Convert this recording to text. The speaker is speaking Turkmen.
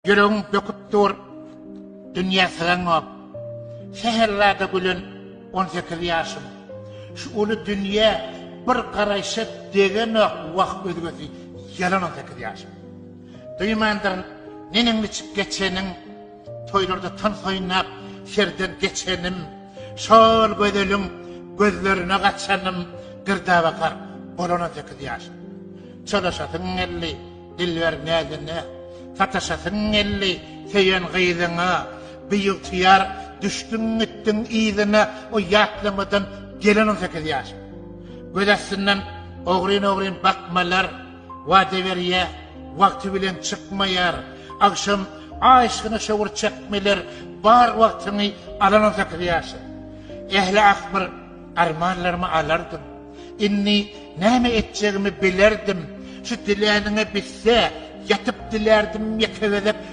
Ýüregiň böküp dur, dünýä sygaňok. Sähel zada gülen 18 ýaşym. Şu uly dünýä bir garaýşa degenok, wah özgesi ýalan 18 ýaşym. Duýmandyryn neneň-niçik geçenin, toýlarda tans oýnap serden geçenim, şol gözeliň gözlerine gaçanym, girdaba gark bolan 18 ýaşym. Çolaşasyň geldi. Dilber näzine, Sataşasyň geldi söýen gyzyňa, Biygtyýar düşdüň gitdiň yzyna, O ýatlamadan gelen on sekiz ýaş. Göz astyndan ogryn-ogryn bakmalar, Wada berýä, wagty bilen çykmaýar. Agşam aýşgyna şöwür çekmeler, Bar wagtyňy alan on sekiz ýaş. Ähli ahmyr armanlarymy alardym. Indi näme etjegimi bilerdim. Şu diläniňe bitse, ýatyp dilärdim ýeke gezek.